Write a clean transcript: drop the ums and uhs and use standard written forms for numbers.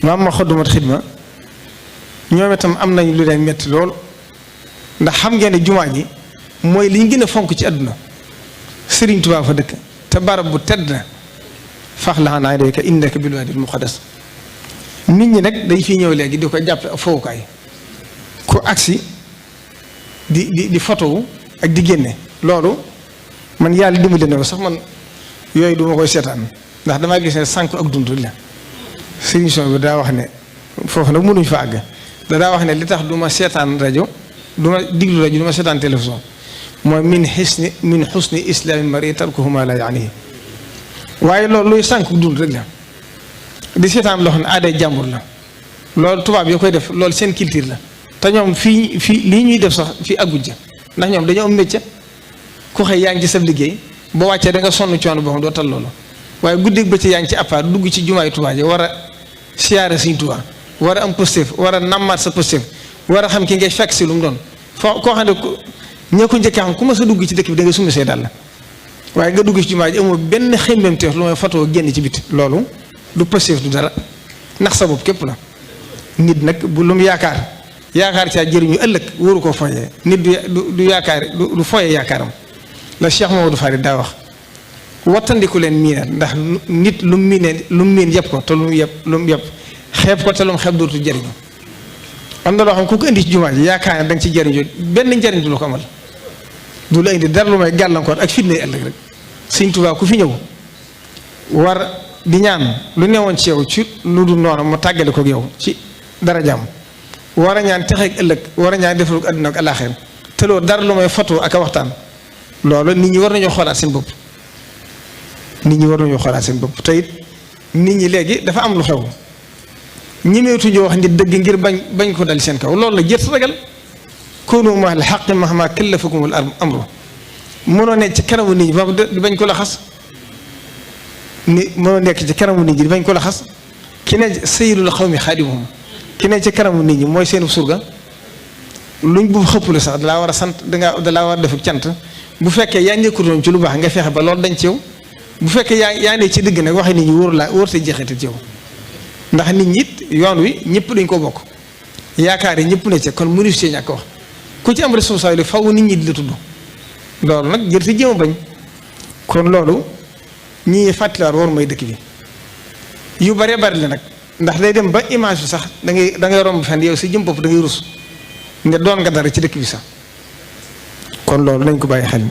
maam ma xoddumat xidma ñoom itam am nañ lu leen metti lool ndax xam ngeen ne jumaa ji mooy li ñu gën a fonk ci àdduna Sëriñ Tuubaa fa dëkk te barab bu tedd na fax la naa dayka innaka bil waadil muqaddas nit ñi nag dañ fiy ñëw léegi di ko jàppe fowukaay ku agsi di photo ak di génne loolu man yàlla dimbali na sax man yooyu duma koy seetaan ndax damaa gis ne sànq ak dund la solution bi daa wax ne foofu nag mënuñ fa àgg daa wax ne li tax du ma seetaan rajo du ma diglu rajo du ma seetaan télévision mooy min xusni islaamil mar'i tarkuhu ma la yaanihi waaye loolu luy sànq dund rek la di seetaan loo xam ne aaday jàmbur la loolu tubaab yi koy def loolu seen culture la te ñoom fii lii ñuy def sax fii àgguñ ca ndax ñoom dañoo am métier ku xëy yaa ngi ci sa liggéey boo wàccee da nga sonn coono boo xam doo tal loolu waaye guddeeg bëccëg yaa ngi ci appart dugg ci jumaay Tuubaa ji war a siyaare Sëriñ Tuubaa war a am positif war a nammaat sa positif war a xam ki ngay fekk si lu mu doon foo koo xam ne ñoo ko njëkkee xam ku ma sa dugg ci dëkk bi da nga summi see dal la waaye nga dugg ci jumaa ji amoo benn xemmem teef lu may photo génn ci biti loolu du positif du dara ndax sa bopp képp la nit nag bu lu mu yaakaar caa jëriñu ëllëg waru koo foyee nit du yaakaar du foyee yaakaaram la Cheikh Mamadou Farid daa wax wattandiku leen miinal ndax nit lu mu miin yëpp ko te lu mu yëpp xeeb ko te lu mu xeeb dootu jëriñu am na loo xam ku ko indi ci jumaa ji yaakaar ne da nga ci jëriñu benn njëriñ du la ko amal du la indi dara lu may gàllankoor ak fitna ëllëg rek Sëriñ Tuubaa ku fi ñëw war di ñaan lu newoon ci yow ci lu dul noonu mu tàggale ko yow ci dara jàmm war a ñaan texeeg ëllëg war a ñaan defaru àdduna ak àllaaxira te loolu dara lu may photo ak a waxtaan loolu nit ñi war nañoo xoolaat seen bopp te it nit ñi léegi dafa am lu xew ñemeetuñu wax nit dëgg ngir bañ ko dal seen kaw loolu la jët ragal koonu ma al xaq mahma kallafakumul amru mënoo nekk ci kanamu nit ñi ba di bañ ko laxas mënoo nekk ci kanamu nit ñi di bañ ko laxas ki ne sayyidul xawmi xaadimuhum ki ne ci kanamu nit ñi mooy seen surga luñ bu xëppule sax dalaa war a sant dalaa war a def cant bu fekkee yaa nekkutoon ci lu baax nga fexe ba loolu dañ ci yow bu fekkee yaa ne ci dëgg nag waxe nit ñi wóor te jeexite ci yow ndax nit ñi it yoon wi ñëpp dañ ko bokk yaakaar yi ñëpp ne ci kon mënu ci ñàkk wax ku ci am responsabilité faw nit ñi di la tudd loolu nag jër si jéem a bañ kon loolu ñii fàttaliwaat war mooy dëkk bi yu bëree bëri la nag ndax day dem ba image bi sax da ngay romb fenn yow si jëm bopp da ngay rus nga doon nga dara ci dëkk bi sax kon loolu nañ ko bàyyi xel.